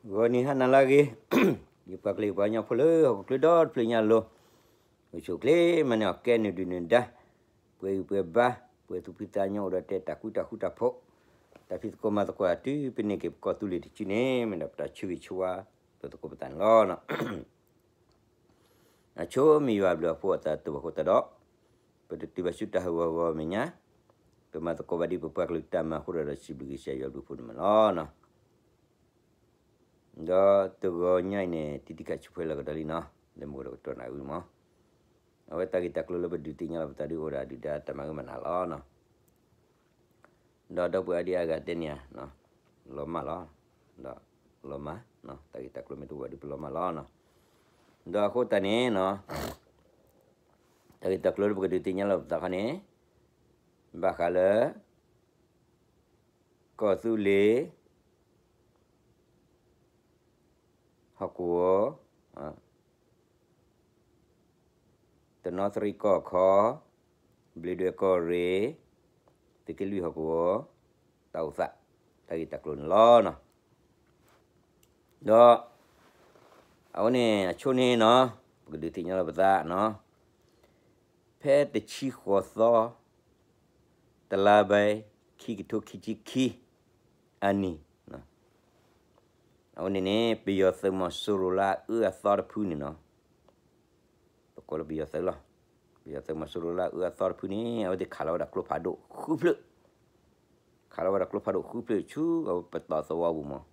ဂီၤနံၤဟါနၤလၢအဂ့ၤ, ယပှၤကလုာ်ယပှၤကညီဖိလၢဟီၣ်ခိၣ်ချၢဒီတဖျၢၣ်ညါအလိၤ, အိၣ်ဆူၣ်အိၣ်ချ့မၤန့ၢ်အီၣ်ကဲနုာ်ဒုၣ်နုာ်ဒါ, ပှဲၤဂံၢ်ပှဲၤဘါ, ပှဲၤသူၣ်ဖှံသးညီအိၣ်ဒီးတဲတၢ်ဃူတၢ်ဃူတၢ်ဖိး, တၢ်ဖံးသကိးမၤသကိးအတုၤ ပန့ၢ်က့ၤပကီၢ်သူလ့ၤတစုန့ၣ် မ့ၢ်ဒၣ်ပတၢ်ဆၢဂ့ၤဆၢဝါ ပသကိးပသးန့ၣ်လီၤ. အဆိမ့ၢ်ယွၤအဘျုးအဖှိၣ်အသးတဘၣ်ဃိသတးဒီး, ပတတုၤဘၣ်ဆူတၢ်ဟးဂီၤဂီၤမဲာ်ညါ, ပမၤသကိးဘၣ်ဒ်ပပှၤကလုာ်တၢ်မၤအဃိဒီး စံးဘျုးကစၢ်ယွၤဘျုးဖှိၣ်န့ၣ်မးလီၤ. ဒီးတဂီၤညါအံၤန့ၣ် တံၤတံၤခးဆူၣ်ဖဲလၢကဒီးလံနီၤ, လၢမူဒီးကတီၢ်နၢ်အုၣ်မး, အဝဲတၢ်ဂ့ၢ်တၢ်ကျိၤလၢပဒုးသ့ၣ်ညါလီၤပသးဒ်အိၣ်ဒၣ်ဒုၣ်ဒါတၢ်မၤအၢမၤနးလီၤနီၤ. ဒီးဒီပုၢ်ဝဲၢ်ဒ်အဂၤတဲန့ၣ်ဧါ, လီၤမၢ်လီၤ, ဒီးလီၤမၢ်, တၢ်ဂ့ၢ်တၢ်ကျိၤမ့ၢ်တအိၣ်ဘၣ်ဒီးပလီၤမၢ်လီၤနီၤ. ဒီးအဃိသတးန့ၣ်နီၤ, တၢ်ဂ့ၢ်တၢ်ကျိၤလၢပကဒုးသ့ၣ်ညါလီၤပသးခီန့ၣ်, ဘၣ်ဃးလၢ ကီၢ်သူလ့ၤ ဟီၣ်ကဝီၤ, တနီသရံၣ်ကီၢ်ခီ, ဘျံးဒွဲၣ်ကီၢ်ရ့ၣ်, သုးက့လွံၢ်ဟီၣ်ကဝီၤ, တၢ်အိၣ်သး, တၢ်ဂ့ၢ်တၢ်ကျိၤန့ၣ်လီၤနီၤ. ဒီး အဝဲန့ၣ်အဆိန့ၣ်နီၤ, ပကဒုးသ့ၣ်ညါလီၤပသးနီၤ, ဖဲတဆံဃိးသီ တလါဘဲ ခံကထိခံဆံခံ အနံၤ, အဝဲန့ၣ်န့ၣ် ပယီၤသုးမီၤစိရိၤလၢအအၢအသီတဖုန့ၣ်နီၤ, ပကိးလၢပယီၤသုးလီၤ, ပယီၤသုးမီၤစိရိၤလၢအအၢအသီတဖုန့ၣ် အဝဲသ့ၣ်ခးလီၤဝဲဒၣ်ကျိဖးဒိၣ်ဃုဖျၢၣ်, ခးလီၤဝဲဒၣ်ကျိဖးဒိၣ်ဃုဖျၢၣ်ဆူအဝဲပတီၢ်သဝီပူၤမး,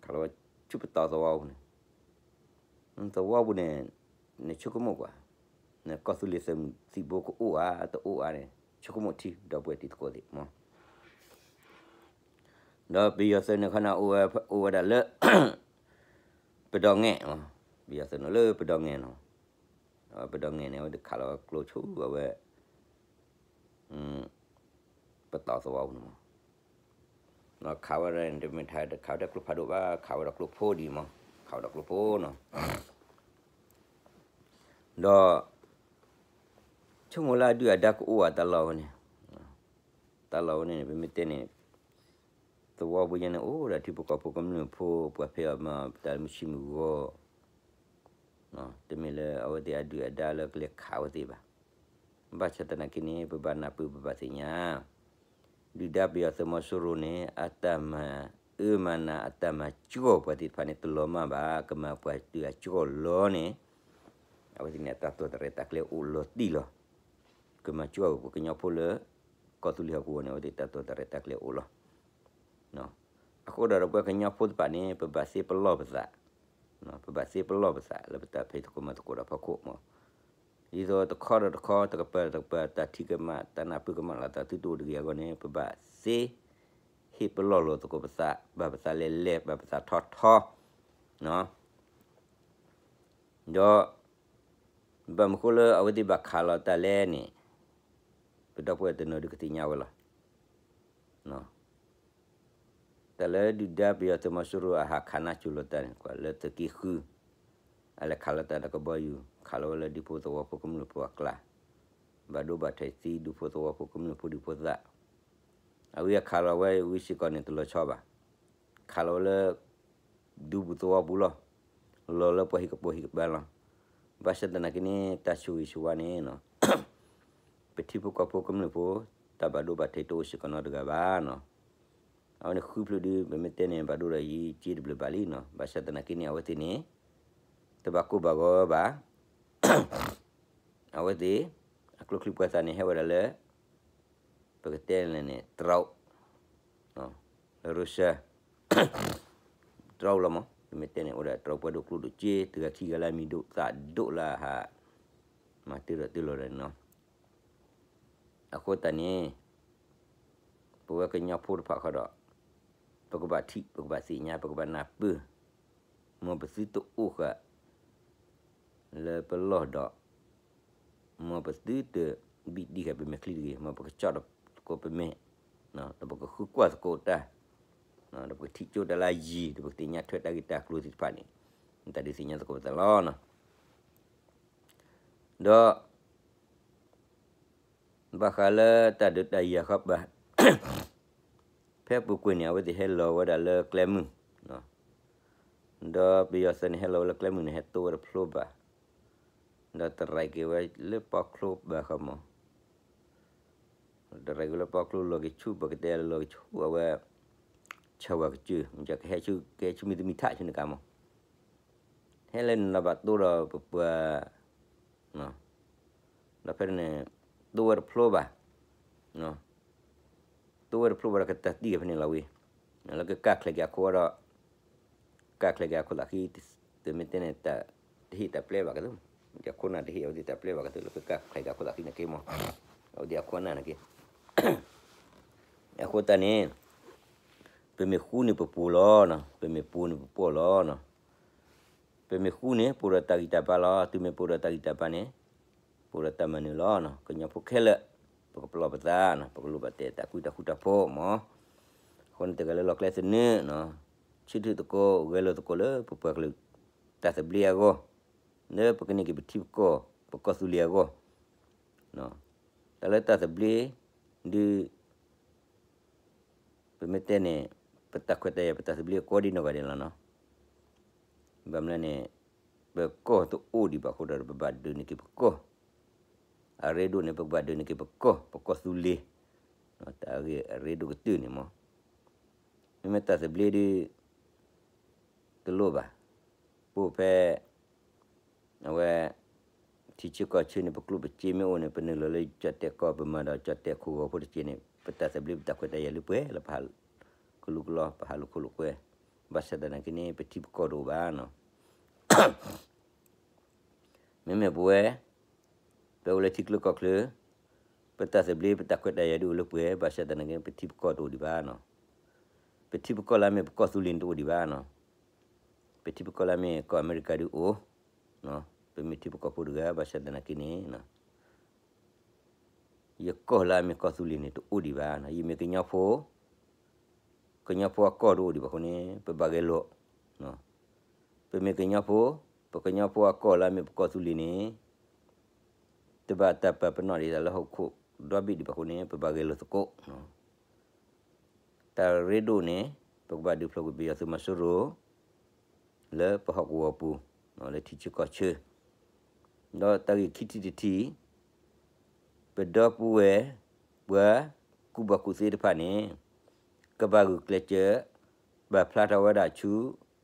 ခးလီၤဝဲဆူပတီၢ်သဝီပူၤန့ၣ်, သဝီပူၤန့ၣ် နဆိကမိၣ်ကွၢ်, နကီၢ်သူလ့ၤသုးမုၢ်သံၣ်ဘိကအိၣ်ဧါ တအိၣ်ဧါန့ၣ် ဆိကမိၣ်ထံ ဒီပုၢ်ဝဲၢ်တံၤသကိးသ့ၣ်မး, ဒီးပယီၤသုးန့ၣ်ခီန့ၣ် အိၣ်ဝဲဒၣ်လၢ ပဒီငဲၢ်, ပယီၤသုးန့ၣ်လၢပဒီငဲၢ်နီၤ, ပဒီငဲၢ်န့ၣ် အဝဲသ့ၣ်ခးလီၤဝဲကျိဆူအဝဲ ပတီၢ်သဝီပူၤန့ၣ်မး, ခးဝဲဒၣ်တမ့ၢ်ထဲခးဝဲဒၣ်ကျိဖးဒိၣ်ဘၣ် ခးဝဲဒၣ်ကျိဖိဒံးမး, ခးဝဲဒၣ်ကျိဖိနီၤ, ဒီး ဆိကမိၣ်လၢအဒုၣ်အဒါကအိၣ်ဧါတၢ်လီၢ်ဝဲန့ၣ်, တၢ်လီၢ်ဝဲန့ၣ် ပမ့ၢ်တဲန့ၣ် သဝီပူၤညါန့ၣ် အိၣ်ဒၣ်ထံဖိကီၢ်ဖိကမျၢၢ်ဖိ ပှၤဖဲအီၤမၤတၢ်လၢမုၢ်ဆံမုၢ်ဂီၤ, တမ့ၢ်လၢအဝဲသ့ၣ်အဒုၣ်အဒါလၢကလဲၤခးဝဲသ့ၣ်ဘၣ်. ဘၣ်ဆၣ်သနာ်က့န့ၣ် ပဘၣ်နၢ်ပၢၢ်ပဘၣ်သ့ၣ်ညါ, ဒုၣ်ဒါပယီၤသုးမီၤစိရိၤန့ၣ် အတၢ်မၤအၢမၤနး အတၢ်မၤစှီၢ်ပှၤသ့ၣ်တဖၣ်န့ၣ် တလီၤမၢ်ဘၣ်, ကမၤပှၤတုၤအစှီၢ်လီၤန့ၣ်, အဝဲသ့ၣ်န့ၣ် အတၢ်တိာ်တၢ်ရဲၣ်တၢ်ကျဲၤအိၣ်လီၤတံၢ်လီၤ. ကမၤစှီၢ်ပှၤကညီဖိလၢ ကီၢ်သူလ့ၤဟီၣ်ကဝီၤန့ၣ် အဝဲသ့ၣ်တၢ်တိာ်တၢ်ရဲၣ်တၢ်ကျဲၤအိၣ်လီၤ. အဃိဒီးပဝဲကညီဖိတဖၣ်န့ၣ် ပဘၣ်သ့ပလီၢ်ပသး, ပဘၣ်သ့ပလီၢ်ပသးလၢပတၢ်ဖံးသကိးမၤသကိးဒီးဖီခိၣ်မး, ဒ်သိးတခီဒီးတခီ တကပၤတကပၤ တၢ်ထံၣ်ကမၣ်တၢ်နၢ်ပၢၢ်ကမၣ်လီၤသးသုတအိၣ်တဂ့ၤအဂီၢ်န့ၣ် ပဘၣ်သ့ ဟ့ၣ်ပလီၢ်လိာ်သကိးပသး ဘၣ်ပသးလဲၤလဲၤ ဘၣ်ပသးထီထီ ဒီး ဘၣ်မနုၤဃိလၢအဝဲသ့ၣ်ဘၣ်ခးလီၤတၢ်လဲၣ်န့ၣ် ပဒီပုၢ်ဝဲၢ်တနီၤဒုးကသ့ၣ်ညါဝဲလီၤ. တၢ်လၢဒုၣ်ဒါပယီၤသုးမီၤစိရိၤအဟးခးနါစိၤလီၤတၢ်န့ၣ် ကွၢ်လၢသုးက့ဃု အလဲၤခးလီၤတၢ်ဒီးကဘီယူၤ ခးလီၤဝဲလၢဒူဖိသဝီဖိကမျၢၢ်ဖိအကျါ, ဘၣ်ဒိဘၣ်ထံးသံဒူဖိသဝီဖိကမျၢၢ်ဖိဒံဖိသၣ်, အဝဲခးလီၤဝဲဝံၤစ့ၢ်ကီးန့ၣ် တလီၤဆီဘၣ်, ခးလီၤဝဲလၢ ဒူပူၤသဝီပူၤလီၤ. လီၤလၢပှၤဟံၣ်ကပိာ်ဟံၣ်ကပၤလီၤ. ဘၣ်ဆၣ်သနာ်က့န့ၣ် တၢ်ဆိၣ်ဂ့ၤဆိၣ်ဝါန့ၣ် ပထံဖိကီၢ်ဖိကမျၢၢ်ဖိ တၢ်ဘၣ်ဒိဘၣ်ထံးတအိၣ်စ့ၢ်ကီးနီတဂၤဘၣ်နီၤ. အဝဲန့ၣ်ဃုဖျၢၣ်ဒုး ပမ့ၢ်တဲန့ၣ် ဘၣ်ဒိဒီးယံာ်စ့တဘျုးဘၣ်လံနီၤ. ဘၣ်ဆၣ်သနာ်က့န့ၣ် အဝဲသ့ၣ်န့ၣ် တဘၣ်ကိၢ်ဘၣ်ဂီၤဘၣ်. အဝဲသ့ၣ် အကျိချံပှဲၤသးန့ၣ် ဟဲဝဲဒၣ်လၢ ပကတဲလဲၣ်န့ၣ် တြီ, လၢရၢၡၢၣ် တြီလီၤမး, ပမ့ၢ်တဲန့ၣ် အိၣ်ဒီးတြီပှဲၤဒိၣ်ကျိၣ်ဒိၣ်စ့ တဂၤခံဂၤလၢအမံၤဒိၣ်သးဒိၣ်လၢအဟး မၤတ့ၢ်ဒီးတ့ၢ်လီၤဒီးန့ၣ်နီၤ. အဃိသတးန့ၣ် ပဝဲကညီဖိတဖၣ်ဃီဒီး ပကဘၣ်ထံၣ် ပကဘၣ်သ့ၣ်ညါ ပကဘၣ်နၢ်ပၢၢ် မ်ပသုတအိၣ်ဃာ် လၢပလီၢ်ဒီး မ်ပသုတဘံၣ်တံၢ်ဃာ်ပမဲာ်ချံတဂ့ၤ, မ်ပကကၠီၣ်သကိးပမဲာ်, ဒီးပကဃုကွၢ်သကိးတၢ်, ဒီးပကထံၣ်ကၠိတၢ်လၢယံၤ, ဒီးပကသ့ၣ်ညါထွဲတၢ်ဂ့ၢ်တၢ်ကျိၤသ့ၣ်တဖၣ်န့ၣ် တၢ်ဒုးသ့ၣ်ညါသကိးပသးလီၤ. ဒီး ဘၣ်ဃးလၢတၢ်ဒုးတၢ်ယၤဃီပၤ ဖဲအပူၤကွံာ်န့ၣ် အဝဲသ့ၣ်ဟဲလီၤဝဲဒၣ်လၢကျဲမုၢ် ဒီးပယီၤသုးန့ၣ်ဟဲလီၤဝဲလၢကျဲမုၢ်န့ၣ် ဟဲတိဝဲတဖျိဘၣ်, ဒီးတရံးက့ၤဝဲလၢပီချိဘၣ်ဃီမး, တရံးက့ၤလၢပီချိလီၤက့ၤဆူ ပကတဲလၢလီၤက့ၤဆူအဝဲ ဆၢဝၤကစၢၢ် ကဟဲဆူ ကဟဲဆူမံၤတမံၤထးဆူန့ၣ်ကါမး, ဟဲလၢနလီၤဘၣ်တိဒီးပပှၤ ဒီးဖဲန့ၣ် တိဝဲတဖျိဘၣ်, တိဝဲတဖျိဘၣ်ဒီးကတၢ်တံၢ်က့ၤဖဲန့ၣ်လီၤဝံၤ, လၢကကၢ်ချဲးက့ၤအခိဒီး ကၢ်ချဲးက့ၤအခိသးဃံ, တမ့ၢ်တဲန့ၣ် တၢ်တဟ့ၣ်တၢ်ပျဲဘၣ်ကသ့, အခိၣ်နၢ်တဟ့ၣ်အဝဲသ့ၣ်တၢ်ပျဲဘၣ်ကသ့ လၢကကၢ်ချဲးက့ၤအခိသးဃံန့ၣ်က့မး, အဝဲသ့ၣ်အခိၣ်နၢ်န့ၣ်က့, အဃိသတးန့ၣ် ပမ့ၢ်ဃူန့ၣ်ပပှိၢ်လီၤ, ပမ့ၢ်ပှိၢ်န့ၣ်ပပှိၢ်လီၤ, ပမ့ၢ်ဃူန့ၣ် ပအိၣ်ဒီးတၢ်ဂံၢ်တၢ်ဘါလီၤ, တုၤမ့ၢ်ပအိၣ်ဒီးတၢ်ဂံၢ်တၢ်ဘါန့ၣ် ပအိၣ်ဒီးတၢ်မၤနၢၤလီၤ, ကညီဖိခဲလၢာ် ပကပလီၢ်ပသး, ပကလိၣ်ဘၣ်တဲတၢ်ဃူတၢ်ဃူတၢ်ဖိးမး, အဃိန့ၣ်တဂၤလၢလီၢ်ကျဲသနၢၣ်, ဆၢထၢၣ်သကိး ဂဲၤလိာ်သကိးလၢပပှၤကလုာ် တၢ်သဘျ့အဂီၢ်, လၢပကန့ၢ်က့ၤပထံပကီၢ် ပကီၢ်သူလ့ၤအဂီၢ်, တၢ်လၢတၢ်သဘျ့ ဒုး ပမ့ၢ်တဲန့ၣ် ပတၢ်ခွဲးတၢ်ယာ် ပတၢ်သဘျ့ကိးဒံနီၢ်ဂၤဒဲးလီၤနီၤ, ဘၣ်မနုၤန့ၣ် ပကီၢ်တအိၣ်ဒံးဘၣ်အဃိဒီး ပဘၣ်ဒုးန့ၢ်က့ၤပကီၢ်, အရ့ဒိၣ်န့ၣ် ပကဘၣ်ဒုးန့ၢ်က့ၤပကီၢ် ပကီၢ်သူလ့ၤ, တၢ်ဂ့ၢ်အရ့ဒိၣ်ကတၢၢ်န့ၣ်မး, မ့မ့ၢ်တၢ်သဘျ့ဒုး တလိၣ်ဘၣ်, ပအိၣ်ဖဲ အဝဲ ထံဆၢကီၢ်ဆၢန့ၣ် ပကျိၣ်ပစ့မ့ၢ်အိၣ်န့ၣ် ပနုာ်လီၤလၢကၠီၣ်တဲၣ်ကီၢ် ပမၤဒီးကၠီၣ်တဲၣ်ခိၣ်ဂီၤဖိတစ့န့ၣ် ပတၢ်သဘျ့ပတၢ်ခွဲးတၢ်ယာ်လၢပှဲၤလၢပဟးကလူကလီ ပဟးလိာ်ခိၣ်လိာ်ကွဲ, ဘၣ်ဆၣ်သနာ်က့န့ၣ် ပထံပကီၢ်တအိၣ်ဘၣ်နီၤ, မ့မ့ၢ်ပဝဲ ပအိၣ်လၢထံချၢကီၢ်ချၢ, ပတၢ်သဘျ့ပတၢ်ခွဲးတၢ်ယာ်ဒုးအိၣ်လၢပှဲၤ ဘၣ်ဆၣ်သနာ်က့ ပထံပကီၢ်တအိၣ်ဒံးဘၣ်နီၤ, ပထံပကီၢ်လၢအမ့ၢ်ပကီၢ်သူလ့ၤန့ၣ်တအိၣ်ဒံးဘၣ်နီၤ, ပထံပကီၢ်လၢအမ့ၢ်ကီၢ်အမဲရကၤဒုးအိၣ်, ပမ့ၢ်ထံပကီၢ်ဖိတဂၤ ဘၣ်ဆၣ်သနာ်က့န့ၣ် ယကီၢ်လၢအမ့ၢ်ကီၢ်သူလ့ၤန့ၣ်တအိၣ်ဒံးဘၣ်နီၤ, ယမ့ၢ်ကညီဖိ ကညီဖိအကီၢ်တအိၣ်ဒံးဘၣ်အဃိန့ၣ် ပဘၣ်ဂဲၤလိာ်, ပမ့ၢ်ကညီဖိ, ပကညီဖိအကီၢ်လၢအမ့ၢ်ပကီၢ်သူလ့ၤန့ၣ် တဘၣ်တၢ်ပာ်ပနီၣ်ဒံးတၢ်လၢဟီၣ်ခိၣ်ဒီဘ့ၣ်ဒံးဘၣ်အဃိန့ၣ် ပဘၣ်ဂဲၤလိာ်သကိး, တၢ်ရ့ဒိၣ်န့ၣ် ပကဘၣ်ဒုးဖျိးကွံာ်ပယီၤသုးမီၤစိရိၤ လၢပဟီၣ်ကဝီၤပူၤ, လၢထံဆၢကီၢ်ဆၢ, ဒီးတၢ်ဂ့ၢ်ခံထံၣ်တထံၣ် ပဒီပုၢ်ဝဲၢ် ပှၤကူၣ်ဘၣ်ကူၣ်သ့တဖၣ်န့ၣ် ကဘၣ်ဂုာ်ကျဲးစၢး ပာ်ဖျါထီၣ်ဝဲဒၣ်ဆူ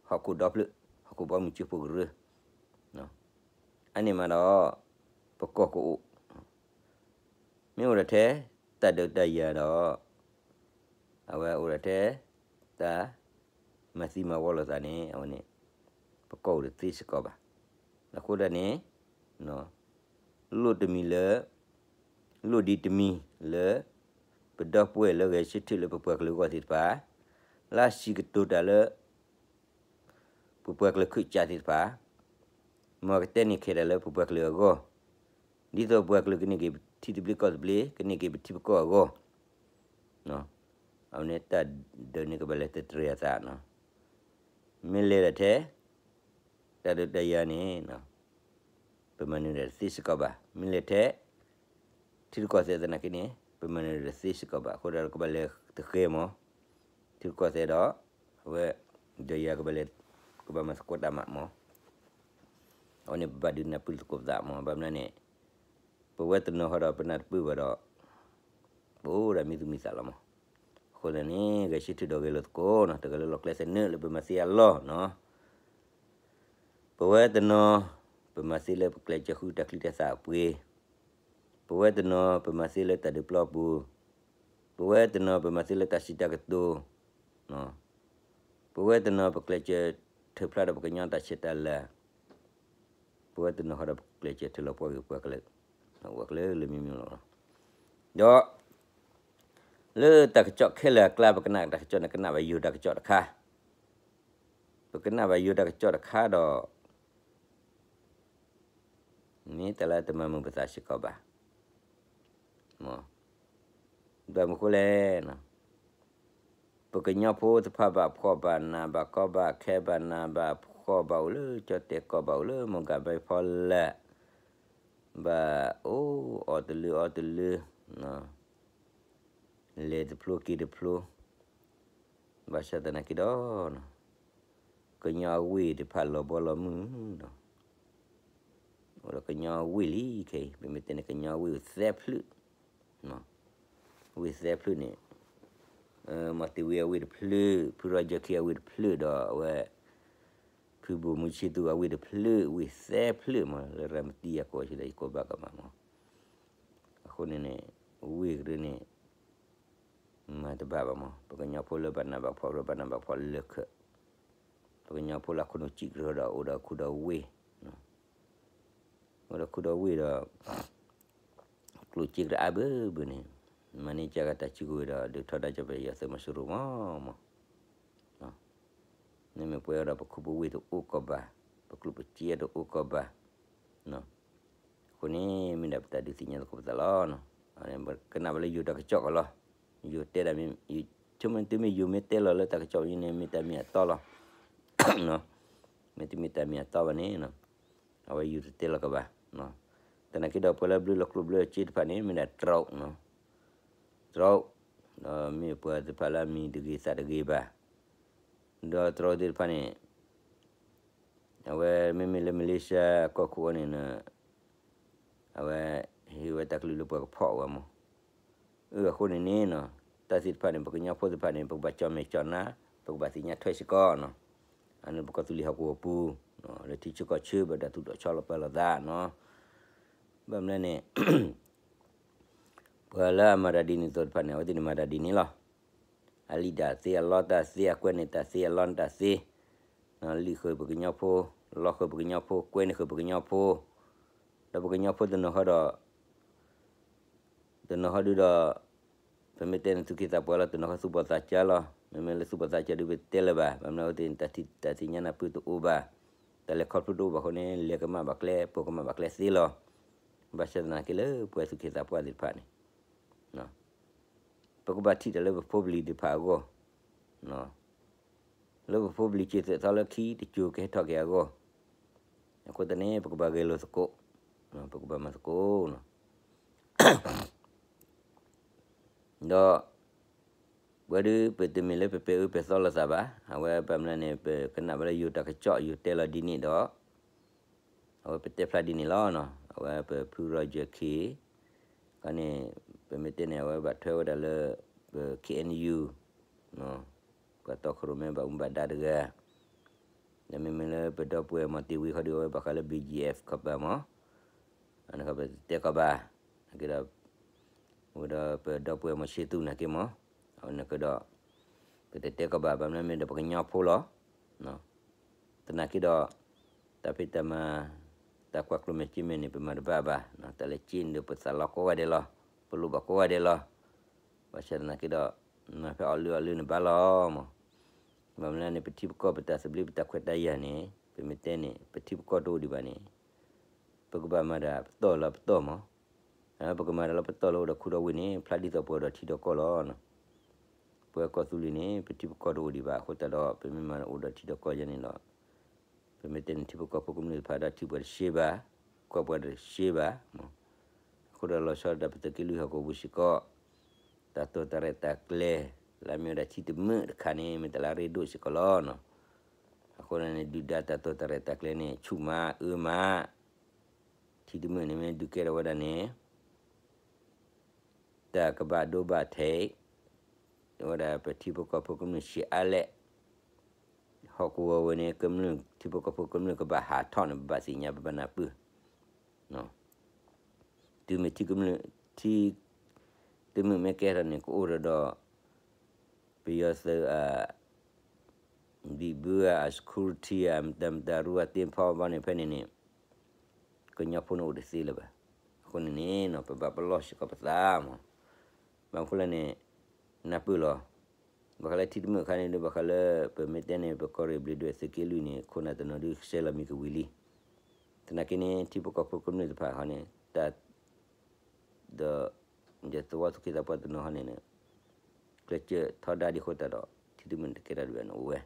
ဟီၣ်ခိၣ်ဒီဖျၢၣ် ဟီၣ်ခိၣ်ဘီမုၢ်စၢဖှိၣ်ကရၢ, အန့ၣ်မးဒီး ပကီၢ်ကအိၣ်, မ့ၢ်အိၣ်ဒီးထဲ တၢ်ဒုးတၢ်ယၤဒီး အဝဲအိၣ်ဒီးထဲ တၢ် မၤသံမၤဝီလိာ်သးန့ၣ် အဝဲန့ၣ် ပကီၢ်အိၣ်တသ့စ့ၢ်ကီးဘၣ်. အဃိသတးန့ၣ် လိၣ်တမံၤလၢ လိၣ်ဒံးတမံၤလၢ ပဒီပုၢ်ဝဲၢ်လၢဂဲၤဆၢထၢၣ်လၢပပှၤကလုာ်အဂီၢ်သ့ၣ်တဖၣ် လၢစံးကတိၤတၢ်လၢ ပပှၤကလုာ်ခုၣ်စးသ့ၣ်တဖၣ် မ်ကတဲန့ၢ်ခဲတၢ်လၢပပှၤကလုာ်အဂီၢ်, ဒ်သိးပပှၤကလုာ်ကန့ၢ်က့ၤပထံသဘျ့ကီၢ်သဘျ့ ကန့ၢ်က့ၤပထံပကီၢ်အဂီၢ်, အဝဲန့ၣ်တၢ်ဒုးန့ၣ်ကဘၣ်လဲၤတတြဲၤအသးနီၤ, မ့ၢ်လဲၤဒီးထဲ တၢ်ဒုးတၢ်ယၤန့ၣ် ပမၤနၢၤဒီးတသ့စ့ၢ်ကီးဘၣ်. မ့ၢ်လဲၤထဲ ထံရူၢ်ကီၢ်သဲးသနာ်က့န့ၣ် ပမၤနၢၤဒီးတသ့စ့ၢ်ကီးဘၣ်. အဃိဒီးကဘၣ်လဲၤတဃဲမး, ထံရူၢ်ကီၢ်သဲးဒီး အဝဲ ဒီးယၤကဘၣ်လဲၤ ကဘၣ်မၤသကိးတၢ်မးမး, အဝဲန့ၣ်ပဘၣ်ဒုးနၢ်ပၢၢ်သကိးပသးမး. ဘၣ်မနုၤန့ၣ် ပဝဲတနီၤဃီဒီးပနၢ်တပၢၢ်ဘၣ်ဒီး ပအိၣ်ဒၣ်မံသူၣ်မံသးလီၤမး. အဃိသတးန့ၣ် ဂဲၤဆၢထၢၣ်ဒီးဂဲၤလိာ်သကိးနီၤ, တဂၤလၢလီၢ်ကျဲသနၢၣ်လၢပမၤသ့အလီၢ်နီၤ. ပဝဲတနီၤ ပမၤသ့လၢပကျဲးစၢးဃုတၢ်ချံတၢ်သၣ်အပှ့ၤ, ပဝဲတနီၤ ပမၤသ့လၢတၢ်ဒုးပျီပူၤ, ပဝဲတနီၤ ပမၤသ့လၢတၢ်စံးတၢ်ကတိၤ, ပဝဲတနီၤ ပကျဲးစၢးထၢဖျါဒီးပကညီတၢ်ဆဲးတၢ်လၤ, ပဝဲတနီၤဃီဒီးပကျဲးစၢးထၢလီၤပှီၢ်ဂ့ၤပှၤကလုာ်, ပှၤကလုာ်လၢမံၤမံၤလီၤ. ဒီး လၢတၢ်ကစီၣ်ခဲလၢာ်အကျါ ပကနၣ်တၢ်ကစီၣ်န့ၣ် ကနၣ်ဘၣ်ယိၤတၢ်ကစီၣ်တခါ, ပကနၣ်ဘၣ်ယိၤတၢ်ကစီၣ်တခါဒီး မ့ၢ်တၢ်လၢတမၤမုာ်ပသးစ့ၢ်ကီးဘၣ်. ဘၣ်မနုၤဃိလဲၣ်, ပကညီဖိတဖၣ်ဘၣ်ဖှီၣ်ဘၣ်နး ဘၣ်ကီဘၣ်ခဲ ဘၣ်နးဘၣ်ဖှီၣ် ဘၣ်အိၣ်လၢကၠီၣ်တဲၣ်ကီၢ် ဘၣ်အိၣ်လၢမိၢ်ကၣ်ဘဲဖီလာ်, ဘၣ်အိၣ်အီၣ်တလၢအီတလၢ, လဲၤတဖျိက့ၤတဖျိ, ဘၣ်ဆၣ်သနာ်က့ဒီး ပ ပှၤကညီအဝ့ၢ်တဖၣ်လီၤဘီလီၤမုၢ်နီၤ, အိၣ်ဒီးကညီအဝ့ၢ်လံခဲအံၤ, ပမ့ၢ်တဲန့ၣ် ကညီအဝ့ၢ်အိၣ်သၢဖျၢၣ်, ဝ့ၢ်သၢဖျၢၣ်န့ၣ်, မီၤတ့ၤဝ့အဝ့ၢ်တဖျၢၣ်, ဖုရီယၢၢ်ခ့အဝ့ၢ်တဖျၢၣ်ဒီးအဝဲ ဖုဘိၣ်မူဆံသူအဝ့ၢ်တဖျၢၣ်, ဝ့ၢ်သၢဖျၢၣ်မး လၢရၤမတံယၤကိးဆံဒီးယကိးဘၣ်ကမၣ်မး, အဃိန့ၣ်န့ၣ်, ဝ့ၢ်ကရၢန့ၣ် မၤတဘၣ်ဘၣ်မး, ပှၤကညီဖိလၢဘၣ်နးဘၣ်ဖှီၣ် လၢဘၣ်နးဘၣ်ဖှီၣ်လၢခၢး, ပှၤကညီဖိလၢခိၣ်နူာ်စံးကရၢဒီး အိၣ်ဒီးခူဒီးဝ့ၢ်, အိၣ်ဒီးခူဒီးဝ့ၢ်ဒီး ကျိၣ်စ့ကရၢအါဘၢဘၢန့ၣ်, မၤန့ၢ်ကကတၢၢ်စုကဝဲၤဒီး ဒုးထီဒါကၠီၤပယီၤသုးမီၤစိရိၤမးမး, မ့မ့ၢ်ပှဲၤဒီးပခူပဝ့ၢ်တအိၣ်ကီးဘၣ်, ပကျိၣ်ပစ့တအိၣ်ကီးဘၣ်, အဃိန့ၣ် မ့ၢ်ဒၣ်ပတၢ်ဒုးသ့ၣ်ညါသကိးပသးလီၤ. ကနၣ်ဘၣ်လၢယိၤတၢ်ကစီၣ်ကီးလီၤ. ယိၤတဲဒၣ်မ့ၢ်, ဆိကမိၣ်တုၤမ့ၢ်ယိၤမ့ၢ်တဲလီၤလၢတၢ်ကစီၣ်အံၤန့ၣ် မ့ၢ်တၢ်မ့ၢ်အတီလီၤ. မ့ၢ်တမ့ၢ်တၢ်မ့ၢ်အတီဘၣ်န့ၣ်, အဝဲယိၤတတဲလီၤကဘၣ်. သနာ်က့ဒီးပှၤလၢဘျၢလီၤကျိၣ်ဘျၢစ့တဖၣ်န့ၣ် မ့ၢ်ဒၣ်တြီ, တြီ, ဒီးမ့ၢ်ပှၤသ့ၣ်တဖၣ်လၢအမံၤတဂ့ၤသးတဂ့ၤဘၣ်. ဒီးတြီသ့ၣ်တဖၣ်န့ၣ် အဝဲမ့မ့ၢ်လၢ Malaysia ကီၢ်ခိၣ်အံၤန့ၣ်, အဝဲဟ့ၣ်ဝဲတၢ်ကလုၢ်လၢပှၤကဖီၣ်ဝဲမး. အဃိန့ၣ်န့ၣ်, တၢ်သ့ၣ်တဖၣ်န့ၣ် ပှၤကညီဖိသ့ၣ်တဖၣ်န့ၣ် ပကဘၣ်ကၠီၣ်မဲာ်ကၠီၣ်နါ, ပကဘၣ်သ့ၣ်ညါထွဲစ့ၢ်ကီးနီၤ. အန့ၣ်ပကီၢ်သူလ့ၤဟီၣ်ကဝီၤပူၤ, လၢထံဆၢကီၢ်ဆၢ ဘၣ်တၢ်သူၣ်ထီၣ်ဆီလီၤပာ်လီၤသးနီၤ. ဘၣ်မနုၤလဲၣ်န့ၣ် ပှၤလၢအမၤတၢ်ဒ်န့ၣ်အသိးတဖၣ်န့ၣ် အဝဲသ့ၣ်န့ၣ်မၤတၢ်ဒ်န့ၣ်လီၤ. အလံၣ်တၢ်သ့ အလီတၢ်သ့ အကွဲန့ၢ်တၢ်သ့ အလီန့ၢ်တၢ်သ့, လံၣ်ဃုာ်ပှၤကညီဖိ, လီဃုာ်ပှၤကညီဖိ, ကွဲန့ၢ်ဃုာ်ပှၤကညီဖိ, ဒီးပှၤကညီဖိတနီၤဃီဒီး တနီၤဃီဒုဒီး ပမ့ၢ်တဲန့ၣ် သူၣ်က့သးပှၢ်လီၤ, တနီၤဃီသူၣ်ဘီၣ်သးစၢ်လီၤ. မ့မ့ၢ်လၢသူၣ်ဘီၣ်သးစၢ်ဒု ပတဲလၢၤဘၣ်, ဘၣ်မနုၤအဝဲသ့ၣ်န့ၣ် တၢ်သ့ၣ်ညါနၢ်ပၢၢ်တအိၣ်ဘၣ်, တၢ်လဲၤခီဖျိတအိၣ်ဘၣ်အဃိန့ၣ် လဲၤကမၣ်ဘၣ်ကျဲ ပိာ်ကမၣ်ဘၣ်ကျဲသ့လီၤ. ဘၣ်ဆၣ်သနာ်က့လၢပှၤသူၣ်က့သးပှၢ်သ့ၣ်တဖၣ်န့ၣ် ပကဘၣ်ထံၣ်တၢ်လၢပဖိပလံၤသ့ၣ်တဖၣ်အဂီၢ်, လၢပဖိပလံၤစ့ၢ်သွဲၣ်သီလၢခံတစိၤကဟဲထီၣ်က့ၤအဂီၢ်, အဃိသတးန့ၣ် ပကဘၣ်ဂဲၤလိာ်သကိး, ပကဘၣ်မၤသကိး ဒီး ပှၤဒု ပတမ့ၢ်လၢပပဲာ်အၢပဲာ်သီလိာ်သးဘၣ်, အဝဲဘၣ်မနုၤန့ၣ် ပကနၣ်ဘၣ်လၢယိၤတၢ်ကစီၣ် ယိၤတဲလီၤဒ်န့ၣ်ဒီး အဝဲပတဲဖျါဒ်န့ၣ်လီၤ. အဝဲပဖုရီယၢၢ်ခ့ ခီန့ၣ် ပမ့ၢ်တဲန့ၣ် အဝဲဘၣ်ထွဲဝဲဒၣ်လၢ ပ ခ့ၣ်အဲၣ်ယူၣ် ပှၤတီခိၣ်ရိၣ်မဲဘၣ်မူဘၣ်ဒါတဂၤ, ဒီးမ့မ့ၢ်လၢပဒီပုၢ်ဝဲၢ်မီၤတ့ၢ်ဝံၤဃီဒီး အဝဲဘၣ်ဃးလၢ ဘီၣ်ကၠံၣ်အဲၣ်ၣ် ခီပၤမး, အန့ၣ်ပတတဲကီးဘၣ်, နာ်က့ဒီး အိၣ်ဒီးပဒီပုၢ်ဝဲၢ်မီၤၡ့သူနာ်က့မး, အန့ၣ်ကဒီး ပတတဲကီးဘၣ် ဘၣ်မနုၤမ့ၢ်ဒီးပှၤကညီဖိလီၤ. သနာ်က့ဒီး တၢ်ဖံးတၢ်မၤ တၢ်ကွၢ်ကျိၤမဲာ်စ့မဲာ်န့ၣ် ပမၤတဘၣ်ဘၣ်, တၢ်လဲၤစ့န့ၣ်ဒီး ပသးလီကိးဂၤဒဲးလီၤ, ပလိၣ်ဘၣ်ကိးဂၤဒဲးလီၤ. ဘၣ်ဆၣ်သနာ်က့ဒီး မၤဖဲအီၣ်လုၢ်အီၣ်လုၢ်န့ၣ်ဘၣ်လီၤမး. ဘၣ်မနုၤန့ၣ် ပထံပကီၢ်ပတၢ်သဘျ့ပတၢ်ခွဲးတၢ်ယာ်န့ၣ် ပမ့ၢ်တဲန့ၣ် ပထံပကီၢ်တအိၣ်ဒံးဘၣ်န့ၣ် ပကဘၣ်မၤတၢ်ပတီၢ်လၢပတီၢ်မး, ပကမၤတၢ်လၢပတီၢ်လၢအိၣ်ဒီးခူဒီးဝ့ၢ်န့ၣ် ဖျါဒ်သိးပှၤအိၣ်ဒီးထံဒီးကီၢ်လီၤ. ပှၤကီၢ်သူလ့ၤန့ၣ် ပထံပကီၢ်တအိၣ်ဒံးဘၣ်အဃိသတးဒီး ပမ့ၢ်မၤအိၣ်ဒီးထံဒီးကီၢ်ယဲန့ၣ်ဒီး ပမ့ၢ်တဲန့ၣ် ထံဖိကီၢ်ဖိကမျၢၢ်တဖၣ်ဒီးထံပှၤတရှဲဘၣ်, ကီၢ်ပှၤတရှဲဘၣ်. အဃိဒီးလီၤဆီဒၣ်တၢ်ပသုးက့လွံၢ်ဟီၣ်ကဝီၤပူၤစ့ၢ်ကီး တၢ်တိာ်တၢ်ရဲၣ်တၢ်ကျဲၤ လၢအမ့ၢ်ဝဲဒၣ်ထံတမုာ်တခါန့ၣ် မ့ၢ်တၢ်လၢအရ့ဒိၣ်စ့ၢ်ကီးလီၤ. အဃိန့ၣ် ဒုၣ်ဒါတၢ်တိာ်တၢ်ရဲၣ်တၢ်ကျဲၤန့ၣ် ဆူၣ်မးအၢမး ထံတမုာ်န့ၣ်မ့ၢ်ဒုးကဲထီၣ်ဝဲဒၣ်န့ၣ် တၢ်ကဘၣ်ဒိဘၣ်ထံး ဝဲဒၣ်ပထံဖိကီၢ်ဖိကမျၢၢ်ဆံးအါလဲၣ်, ဟီၣ်ကဝီၤဝဲန့ၣ် ကမျၢၢ်ထံဖိကီၢ်ဖိကမျၢၢ်ကဘၣ်ဟးထီၣ်န့ၣ် ပဘၣ်သ့ၣ်ညါပဘၣ်နၢ်ပၢၢ် တုၤမ့ၢ်ထံကမျၢၢ် ထံတမုာ်မ့ၢ်ကဲထီၣ်န့ၣ် ကအိၣ်ဒီး ပယီၤသုးအ ဒံၣ်ဘုဧါ အ security ဧါ မတၤမတၤရူအသ့ၣ်ဖီဘီန့ၣ် ဖဲန့ၣ်န့ၣ် ကညီဖိန့ၣ်အိၣ်တသ့လၢၤဘၣ်. အဃိန့ၣ်န့ၣ် ပဘၣ်ပလီၢ်စ့ၢ်ကီးပသးမး. ဘၣ်မနုၤဃိလဲၣ်န့ၣ် နၢ်ပၢၢ်လီၤ. ဘၣ်ဃးလၢထံတမုာ်အခါန့ၣ်ဒီး ဘၣ်ဃးလၢပမ့ၢ်တဲန့ၣ် ပကီၢ်ရ့ၣ်ဘျ့းဒွဲၣ်သုးက့လွံၢ်န့ၣ် ခိၣ်နၢ်တနီၤဒုးကဆှဲလီၤမံၤကဝံၤလံ. သနာ်က့န့ၣ် ထံဖိကီၢ်ဖိကမျၢၢ်တဖၣ်ဃီန့ၣ် တၢ် ဒီး ယသဝီသူၣ်က့သးပှၢ်တနီၤဟီန့ၣ် ကျဲးစၢးထီဒါဒံးအဃိသတးဒီး ထံတမုာ်န့ၣ်တကဲထီၣ်ဒံးဘၣ်န့ၣ်အိၣ်ဝဲ.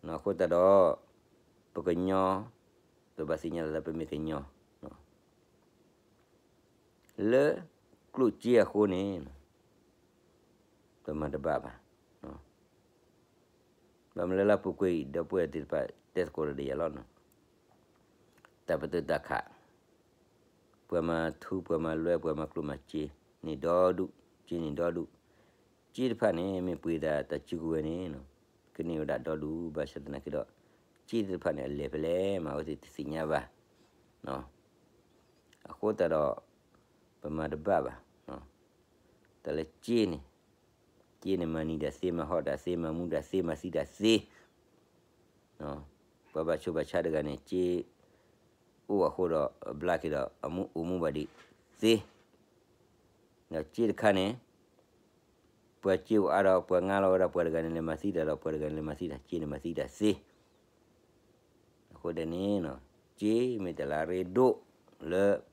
အဃိသတးဒီး ပကညီ ပဘၣ်သ့ၣ်ညါလီၤသးပမ့ၢ်ကညီ လၢကျိၣ်စ့အဃိန့ၣ် ပမၤတဘၣ်ဘၣ်. ဘၣ်မနုၤလၢလၢပူၤကွံာ် ဒီပုၢ်ဝဲၢ်သ့ၣ်တဖၣ်တဲသကိးဒီးယၤလီၤနီၤ, တၢ်ပတုာ်တၢ်ခး, ပှၤမၤထူပှၤမၤလွဲပှၤမၤကျိၣ်မၤစ့ န့ၢ်ဒီဒူၣ်, စ့န့ၢ်ဒီဒူၣ်, စ့တဖၣ်န့ၣ် မ့ၢ်ပှ့ၤသးတၢ်စုကဝဲၤန့ၣ် ကန့ၢ်ဝဲဒၣ်ဒီဒူၣ် ဘၣ်ဆၣ်သနာ်က့ဒီး စ့သ့ၣ်တဖၣ်န့ၣ် အလဲၤဖဲလဲၣ်မး အဝဲသ့ၣ်တသ့ၣ်ညါဘၣ် အဃိသတးဒီး ပမၤတဘၣ်ဘၣ်, တၢ်လၢစ့န့ၣ်, စ့န့ၣ်မၤနံၤတၢ်သ့ မၤဟီၣ်တၢ်သ့ မၤမူတၢ်သ့ မၤသံတၢ်သ့, ပှၤဘၣ်ဆိၣ်ဘၣ်ဆါတဂၤန့ၣ် စ့အိၣ်အဃိဒီး အဘျါက့ၤဒီး အမူအိၣ်မူဘၣ်ဒံးသ့, ဒီးစ့တခါန့ၣ် ပှၤစ့အိၣ်အါဒီး ပှၤငါလီၤဝဲဒၣ် ပှၤတဂၤန့ၣ်လဲၤမၤသံတၢ်ဒီး ပှၤတဂၤန့ၣ်လဲၤမၤသံတၢ် စ့န့ၣ်မၤသံတၢ်သ့ အဃိဒ်န့ၣ် စ့မ့ၢ်တၢ်လၢအရ့ဒိၣ်လၢ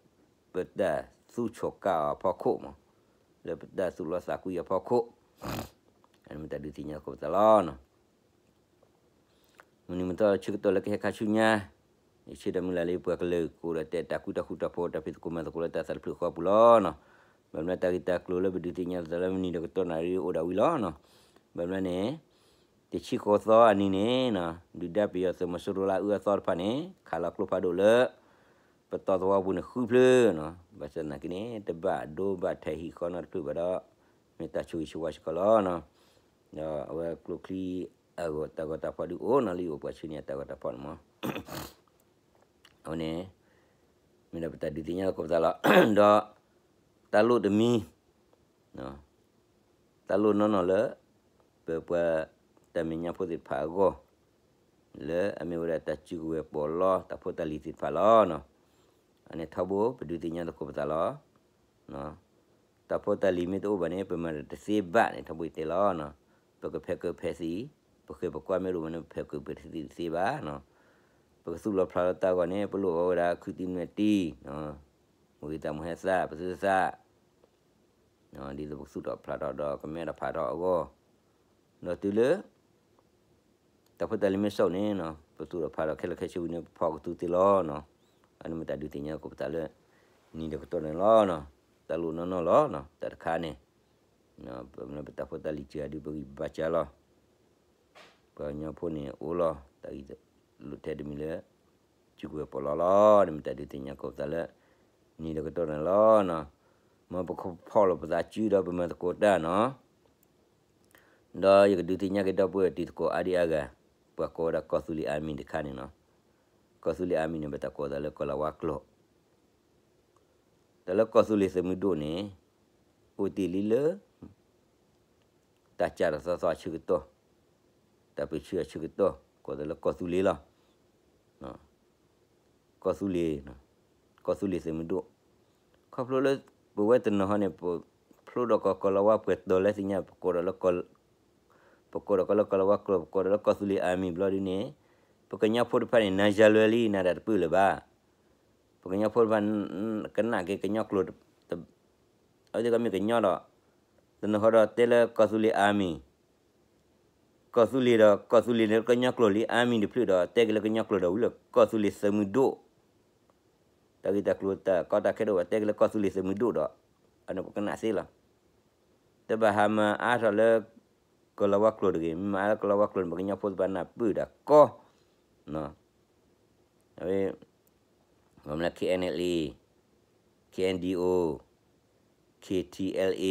ပတၢ်သူၣ်ဆိးကါအီၤအဖီခိၣ်မး, လၢပတၢ်သူၣ်လီသးကွံအဖီခိၣ်, အမ့ၢ်တၢ်ဒုးသ့ၣ်ညါသကိးပသးလီၤ. မုၢ်နံၤမုၢ်သီဆၢကတီၢ်လၢကဟဲခါဆူညါ, ယဆၢဒီးမုၢ်လၢ်လၢပှၤကလုာ်ကအိၣ်ဒီးတဲတၢ်ကူတၢ်ဃူတၢ်ဖိး တၢ်ဖံးသကိးမၤသကိးလၢတၢ်သးတဖျၢၣ်ဃီပူၤလီၤနီၤ. ဘၣ်မနုၤတၢ်ဂ့ၢ်တၢ်ကျိၤလၢပဒုးသ့ၣ်ညါသးလၢမုၢ်နံၤဒီးကတီၢ်နၣ်ရံၣ်အိၣ်ဒၣ်ဝံၤလီၤနီၤ. ဘၣ်မနုၤန့ၣ် တဆံဃိးသီအနံၤန့ၣ် ဒုၣ်ဒါပယီၤသုးမီၤစိရိၤလၢအအုၣ်အသီတဖၣ်န့ၣ် ခးလီၤကျိဖးဒိၣ်လၢ ပတီၢ်သဝီပူၤန့ၣ်ဃုဖျၢၣ်နီၤ. ဘၣ်ဆၣ်သနာ်က့န့ၣ် တဘၣ်ဒိဘၣ်ထံးဟံၣ်ဃီနီတဖျၢၣ်ဘၣ်ဒီး မ့ၢ်တၢ်ဆိၣ်ဂ့ၤဆိၣ်ဝါစ့ၢ်ကီးလီၤနီၤ. ဒီးအဝဲကျိချံအဂီၢ်တၢ်ဂီၤတၢ်ဖီၣ်ဒုးအိၣ်နီၤလံ အိၣ်ပှၤဆူန့ၣ်အတၢ်ဂီၤတၢ်ဖီၣ်န့ၣ်မး အဝဲန့ၣ် မ့ၢ်ဒီးပတၢ်ဒုးသ့ၣ်ညါသကိးပသးလီၤ. ဒီးတၢ်လိၣ်တမံၤ တၢ်လိၣ်နီၢ်နီၢ်လၢ ပပှၤတၢ်မဲာ်ညါဖိသ့ၣ်တဖၣ်အဂီၢ် လၢအမ့ၢ်ဝဲဒၣ်တၢ်စုကဝဲၤပီးလီ တၢ်ဖိတၢ်လံၤသ့ၣ်တဖၣ်လီၤ. အန့ၣ်ထီဘိပဒုးသ့ၣ်ညါသကိးပသးလီၤ. တၢ်ဖိတၢ်လံၤမ့ၢ်တအိၣ်ဘၣ်န့ၣ် ပမၤတၢ်တသ့ဘၣ်န့ၣ် ထီဘိယတဲလီၤ. ပကဖဲးကၢဖဲးသံ, ပဃဲၤပကွၢ်မ့ၢ်တအိၣ်ဘၣ်န့ၣ် ပဖဲးကၢဖဲးသံတသ့ဘၣ်. ပကသူၣ်လီၤဖျးလီၤတၢ်အဂီၢ်န့ၣ် ပလိၣ်ဘၣ်ဝဲဒၣ်ခုသံနွဲၣ်တံၢ်, မိၢ်ဂံၢ်သးမိၢ်ဟဲသၣ် ပသုသၣ် ဒ်သိးပကသူၣ်ထီၣ်ဖျးထီၣ်ဒီးကမဲထီၣ်ဖးထီၣ်အဂီၢ်, ဒီးတုၤလၢ တၢ်ဖိတၢ်လံၤမ့ၢ်စးန့ၣ် ပသူၣ်ထီၣ်ဖျးထီၣ်ခဲလၢာ်ခဲဆ့ဝံၤန့ၣ် ပဖီၣ်ကသူသ့လီၤနီၤ. အန့ၣ်မ့ၢ်တၢ်ဒုးသ့ၣ်ညါသကိးပသးလၢ နံၤဒီးကတီၢ်န့ၣ်လီၤ. တၢ်လိၣ်နီၢ်နီၢ်လီၤ. တၢ်တခါန့ၣ် ပမ့ၢ်ပတၢ်ဖိတၢ်လံၤစှၤဒုးပဂံၢ်ဘါစှၤလီၤ. ပှၤကညီဖိန့ၣ်အိၣ်လီၤ တၢ်ဂ့ၢ်လိၣ်ထဲတမံၤလၢ စုကဝဲၤပီးလီလီၤ. န့ၣ်မ့ၢ်တၢ်ဒုးသ့ၣ်ညါသကိးပသးလၢ နံၤဒီးကတီၢ်န့ၣ်လီၤ. မ်ပကဖီၣ်လိာ်ပသးစုဒီးပမၤသကိးတၢ်နီၤ. ဒီးယကဒုးသ့ၣ်ညါက့ၤဒီပုၢ်ဝဲၢ်တံၤသကိးအါဒံအါဂၤ, ပှၤကိးဝဲဒၣ်ကီၢ်သူလ့ၤအါမံၤတခါန့ၣ်နီၤ. ကီၢ်သူလ့ၤအါမံၤန့ၣ် ပတၢ်ကိးသးလၢကီၢ်လၤဝါကျိာ် တၢ်လၢကီၢ်သူလ့ၤသုးမုၢ်ဒိၣ်န့ၣ် အိၣ်တ့ၢ်လံလၢ တၢ်စးထီၣ်သီသီအဆၢကတီၢ်, တၢ်ပၢၢ်ဆၢအဆၢကတီၢ် ကိးသးလၢကီၢ်သူလ့ၤလီၤ. ကီၢ်သူလ့ၤ, ကီၢ်သူလ့ၤသုးမုၢ်ဒိၣ်, ခီဖျိလၢ ပဝဲတနီၤဟီန့ၣ် ပဖျိဒီးကီၢ်ကီၢ်လၤဝါပှဲၤတီၤလၢသ့ၣ်ညါ ပကိးဒီးလၢ ပကိးဒီးကီၢ်လၢကီၢ်လၤဝါကျိာ် ပကိးဒီးလၢကီၢ်သူလ့ၤအါမံၤဘျီဒ်န့ၣ် ပကညီဖိတဖၣ်န့ၣ် နၤယၤလွဲလံ နၤတၢ်တပၢၢ်လၢၤဘၣ်. ပကညီဖိတဖၣ် ကနၣ်က့ၤကညီကျိာ် အဝဲသ့ၣ်ကမ့ၢ်ကညီဒီး တနီၤဟီဒီးတဲလၢကီၢ်သူလ့ၤအါမံၤ, ကီၢ်သူလ့ၤဒီးကီၢ်သူလ့ၤလၢကညီကျိာ်လံ အါမံၤတဖျၢၣ်ဒီး တဲက့ၤလၢကညီကျိာ်ဒီးဝံၤလၢကီၢ်သူလ့ၤသုးမုၢ်ဒိၣ်, တၢ်ဂ့ၢ်တၢ်ကျိၤတၢ်ကီတၢ်ခဲတအိၣ်ဘၣ် တဲက့ၤလၢကီၢ်သူလ့ၤသုးမုၢ်ဒိၣ်ဒီး အန့ၣ်ပကနၣ်သ့လီၤ. တဘၣ်ဟးမၤအါထီၣ်လၢ ကီၢ်လၤဝါကျိာ်တဂ့ၤ, မ့ၢ်မၤအါလၢကီၢ်လၤဝါကျိာ်န့ၣ် ပကညီဖိသ့ၣ်တဖၣ်နၢ်ပၢၢ်တၢ်ကီ အဝဲ ဘၣ်မနုၤ K N L A, K N D O, K T L A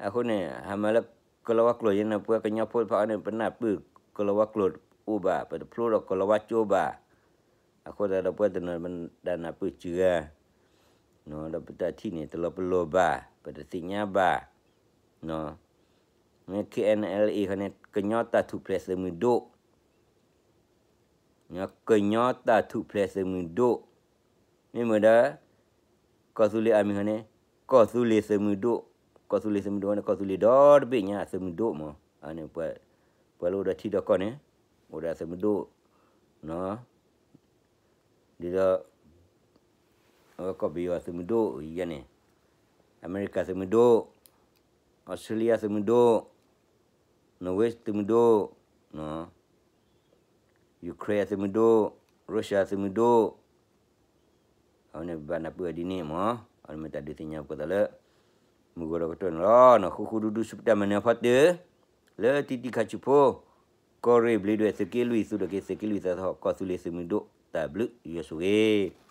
အဃိန့ၣ် ဟးမၤလၢကီၢ်လၤဝါကျိာ်ယဲန့ၣ် ပှၤကညီဖိတဖၣ်အံၤန့ၣ် ပနၢ်ပၢၢ်ကီၢ်လၤဝါကျိာ်အိၣ်ဘၣ်, ပတဖျိဒီးကီၢ်လၤဝါကၠိဘၣ်. အဃိသတးဒီးပှၤတနီၤတၢ်နၢ်ပၢၢ်စှၤဂၤ ဒီးပတၢ်ထံၣ်န့ၣ် တလီၤပလိာ်ဘၣ်, ပတသ့ၣ်ညါဘၣ်. မ့ၢ် K N L A ခီန့ၣ် ကညီတၢ်ထူၣ်ဖျဲးသုးမုၢ်ဒိၣ်, ကညီတၢ်ထူၣ်ဖျဲးသုးမုၢ်ဒိၣ်, မ့ၢ်မ့ၢ်ဒီး ကီၢ်သူလ့ၤအါမံၤခီန့ၣ် ကီၢ်သူလ့ၤသုးမုၢ်ဒိၣ်, ကီၢ်သူလ့ၤသုးမုၢ်ဒိၣ်န့ၣ် ကီၢ်သူလ့ၤဒီတဘ့ၣ်ညါအသုးမုၢ်ဒိၣ်မး. အန့ၣ် ပှၤလၢအိၣ်ဒီးထံဒီးကီၢ်န့ၣ် အိၣ်ဒီးအသုးမုၢ်ဒိၣ် ဒ်သိး အဝဲကီၢ်ပယီၤသုးမုၢ်ဒိၣ်ယဲန့ၣ်, အမဲရကၤသုးမုၢ်ဒိၣ်, အီစထြ့လယါသုးမုၢ်ဒိၣ်, နီၣ်ဝ့သုးမုၢ်ဒိၣ်, ယူၤခရ့ၣ်သုးမုၢ်ဒိၣ်, ရၢရှၢသုးမုၢ်ဒိၣ်, အဝဲန့ၣ်ဘၣ်နၢ်ပၢၢ်ဒ်န့ၣ်မး, အဝဲမ့ၢ်တၢ်ဒုးသ့ၣ်ညါပှၤသးလၢ မုၢ်ဂီၤဒီးကတၢၢ်န့ၣ်လီၤ. ဃူဃူဒူဒူဆူပတၢ်မၤနၢၤအဖီတၢၢ် လၢတံၤတံၤခါဆူဖိ ကီၢ်ရ့ၣ်ဘျ့ဒွဲၣ်သုးက့လွံၢ် သူၣ်ထီၣ်က့ၤသုးက့လွံၢ်သၢသီ ကီၢ်သူလ့ၤသုးမုၢ်ဒိၣ် တၢ်ဘျုးယွၤဆိၣ်ဂ့ၤ